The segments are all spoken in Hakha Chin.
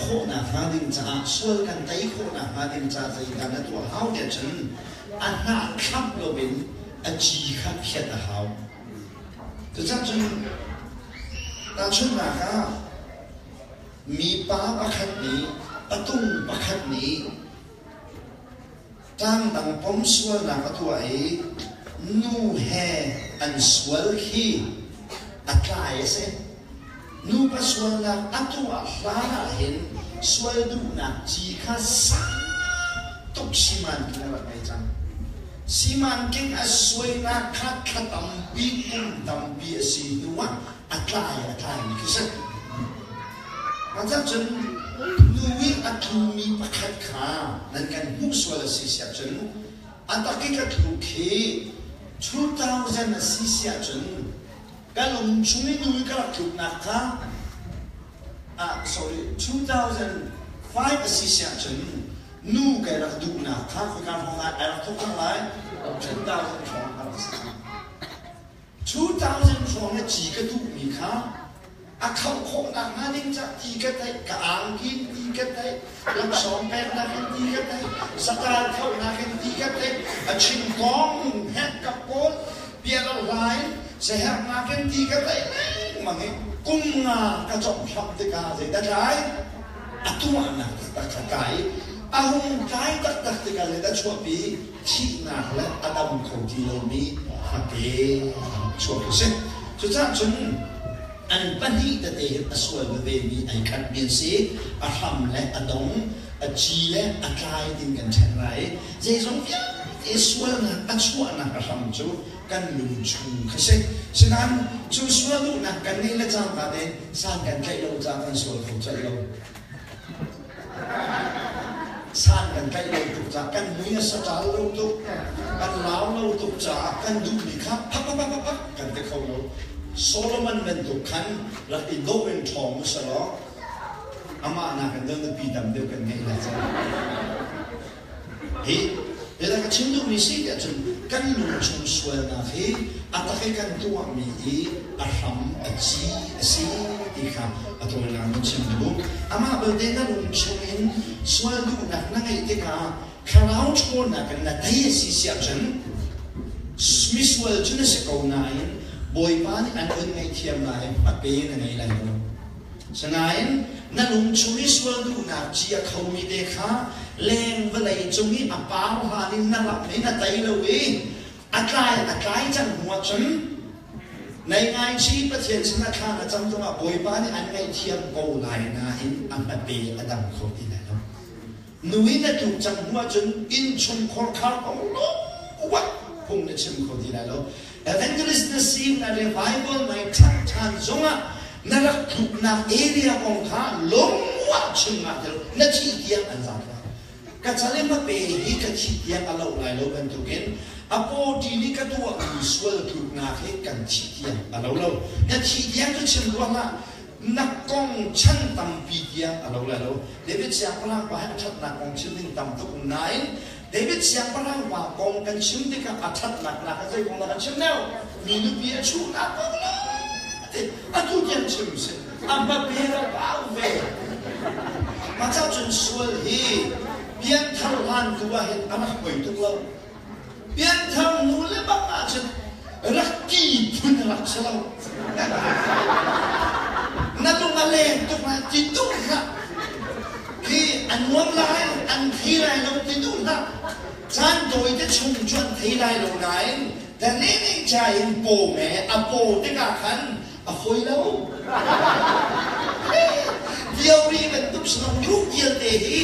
khawhnak hnga ding caah, sual kan tei khawhnak hnga ding caah zeidah na tuah hau tiah cun a hnah thlap loin a ci kha phiat a hau. Cucaah cun tahchunhnak ah mipa pakhat nih patung pakhat nih Tlangdang pom sualnak a tuah i nu he an sual khi a tlai a si. Nupa sualnak a tuah hlan ah hin sual duhnak ci kha sang tuk simanking a rak ngei cang. Simanking a suainak kha thla tampi, kum tampi a si hnu ah a tlai a tlaimi khi si. Mah cun nu i a tlumi pakhat kha nan kan hmuh sual a si siah cun a tak i ka tluk hi 2000 a si siah cun ka lung chung i nu i ka rak tluknak kha ah sorry 2005 a si siah cun nu kai rak duhnak kha khoika hrawng ah ai rak thawk cang lai 2000 hrawng a rak si cang. 2000 hrawng na ci ka duhmi kha a khamh khawhnak hnga ding cah ti ka theih, ka angki in ti ka theih, laksawng peknak in ti ka theih, satal khohnak in ti ka theih, a chingkong hek ka pawl, piala hla in sahernak in ti ka theih lengmang i kum nga ka cawmhlamh tikah zeidah tlai? A tuahnak taktak kha tlai i a hung tlai taktak tikah zeidah chuahpi? Thihnak le a dam kho ti lomi hmate chuak a si. Cucaah cun an pahnih tete hin a sual veve mi ai khatmi an si. A hram le a dong, a ci le a tlai tin kan ṭhen lai i zeizong vialte sualnak a chuahnak a hram cu kan lung chung kha si. Sinain cu sual duhnak kan ngeih le cangka tein san kan tlaih lo caah kan sual kho colh lo. San kan tlaih lo tuk caah kan mui a saṭal lo tuk, kan lau lo tuk caah kan duhmi kha phak phak phak phak kan ti kho lo. Solomon bantuk khan rak i dawh in ṭhawng u selaw amah nakin deuh nupi tam deuh kan ngeih lai cang. Hi biatak ka chim duhmi si tiah cun kan lungchung sualnak hi a tak i kan tuahmi hi a hram a ci a si ti kha a tawinak in chim ka duh. Amah belte na lungchung in sual duhnak na ngeih tikah thlarau ṭhawnnak in na tei a si siah cun misual cu na si ko nain Bawipa nih an vun ngaihthiam lai i hmape na ngei lai lo. Sinain na lungchung i sual duhnak ci a khomi te kha leng vawlei cung i a par hlan in na lam i na tei lo i a tlai a tlai cang hnu ahcun nei ngaichi Pathian sinah thla na cam zongah Bawipa nih an ngaihthiam ko lai nain a hmape a dam kho ti lai lo. Nu in na tluk cang hnu ahcun innchungkhar khar kong lawng phung na chim kho ti lai lo. Evangelist na si na revival nai ṭhan ṭhan zongah na rak tluknak area kong kha lungmuah chim ngah ti lo na thih tiang an zaat lai. Ka cal i hmape hi ka thih tiang a lo lai lo bantukin a pawṭi nih ka tuahmi sual tluknak hi kan thih tiang a lo lo. Na thih tiang cu chim ruangah na kong chan tampi tiang a lo lai lo. David siangpahrang pa hi a ṭhatnak kong chim ding tam tuk um nain David siangpahrang pa kong kan chim tikah a ṭhatnak nak zei kong dah kan chim deuh? Mi nupi a chuhnak kong la ti atu tiang chim si. A hmape lo au ve. Mah ca cun sual hi pianthar hlan tu ah hin a rak poi tuk lo. Pianthar nu le bang ahcun rak ti phun rak si lo. Na lung a leng tuk lai ti duh hlah. Khi a nuam lai, an thei lai lo ti duh hlah. Caan tawi te chung cu an thei lai lo nain dane nih cha in paw me a paw tikah khan a fawi lo. Diori bantuk sinong ruh vialte hi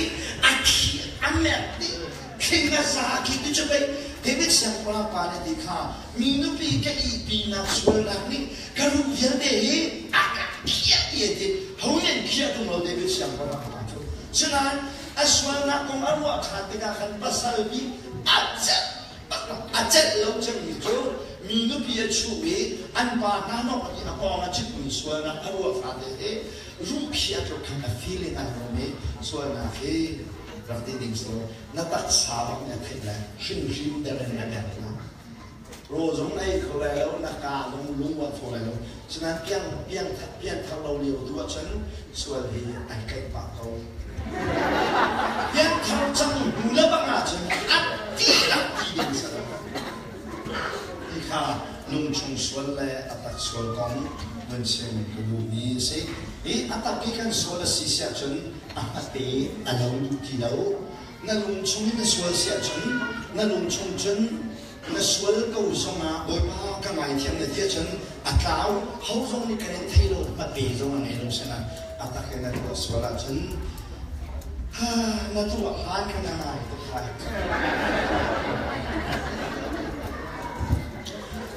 a khi a merh dih Thing a za khi ti cu pei David siangpahrang pa nih ti kha mi nupi ka ihpinak sualnak nih ka ruh vialte hi a ka khiah ti a ti. Ho nih an khiah tung lo David siangpahrang pa cu. Sinain a sualnak kong a ruah ṭhan tikah khan pasal nih a celh bak lo. A celh lo cemmi cu mi nupi a chuh i an pa hna nok i a pawng a citmi sualnak a ruah fate hi ruh khiah tluk khan a feeling ai nuam i sualnak hi rak ti ding si na taksa bak nih a theih lai hringhrin der in na der lai. Rawl zong na ei kho lai lo, na kaa zong lung a thaw lai lo. Sinain piang piang pian thar lo lio tu ahcun sual hi ai tlaih pah ko. Pian thar cang hnu le bang ahcun a ti lak ti ding si lo. Hi kha lungchung sual le a tak sual kong vun chim ka duhmi a si. Hi a tak i kan sual a si siah cun a hmate a lo duh ti lo. Na lungchung in na sual siah cun na lungchung cun na sual ko zongah Bawipa ka ngaithiam na ti ahcun a tlau ho zong nih kan in thei lo hmape zong a ngei lo sinah a tak in na tuah sual ahcun na tuah hlan kha na ngai tuk lai.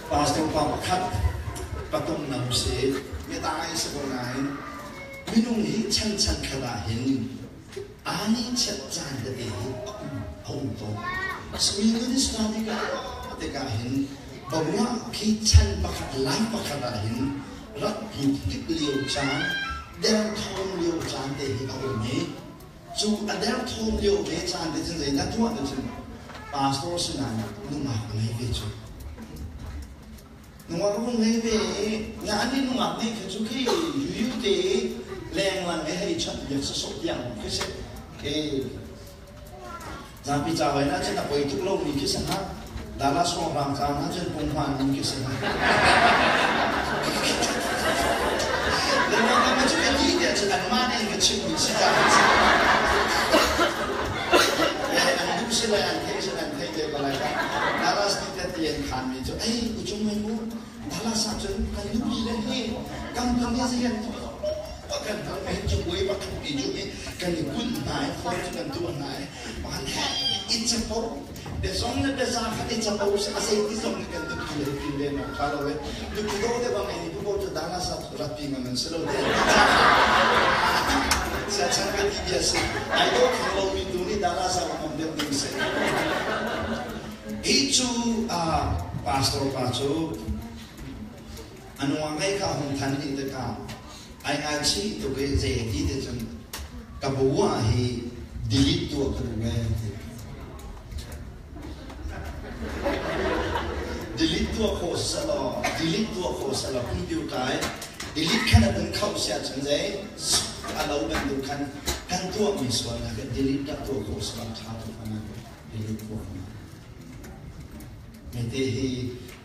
Pastor pa pakhat patung nam si biadai si ko nain minung hi chan chan khat ah hin Ani chiat caan tete hi a um a um tawn. Sui nun study ka tuah tikah hin Bawah khi chan pakhat lai pakhat ah hin rak tluk tik lio caan, derthawm lio caan te hi a um i cu a derthawm lio ve caan te cun zeidah tuah ti cun pastor sinah nungak a ngei ve cu. Nungak rung ngei ve i nga an i nungak nih kha cu khi yuyu te lenglang he hei chawnh biak sawsawh tiang khi si khi zapi ca vai na cun a poi tuk lomi khi si hnga Dallas rang ca na cun punghman ning khi si hnga Lenglang ka cu ka ti tiah cun anmah nih ka chimmi si ta an duh si lai an theih si an theih te ko lai Dallas nih tete an khanmi cu ei ucung mei mu Dallas ah cun kan nupi le hi kan kan hi zian kan kan kan cu buai pakhat pi cu hi kan i kun hna i phone cu kan tuah hna i pakhat i capo biazong le biaza khat i capo a zei ti zong nih kan nupi le pin le no tha lo e nupi do te bang ei bu ko cu Dallas ah ratpi ngam an si lo te siachan ka ti bia si ai do khang lo mi tu nih Dallas ah ngam deuh ding si Hi cu pastor pa cu a nua ngei kha hung than dih tikah ai ngaichih tuk i zei a ti ti cun ka bu ah hi delete tuah ka duh ee ti. Delete tuah khawh selaw delete tuah khawh selaw computer i delete khan a vun khauh si ahcun zei a lo bantuk khan kan tuahmi sualnak hi delete dah tuah khawh selaw ṭha tuk hnga. Mete hi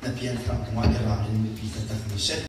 na pianthar kong ah i ralrin mipi taktak na si.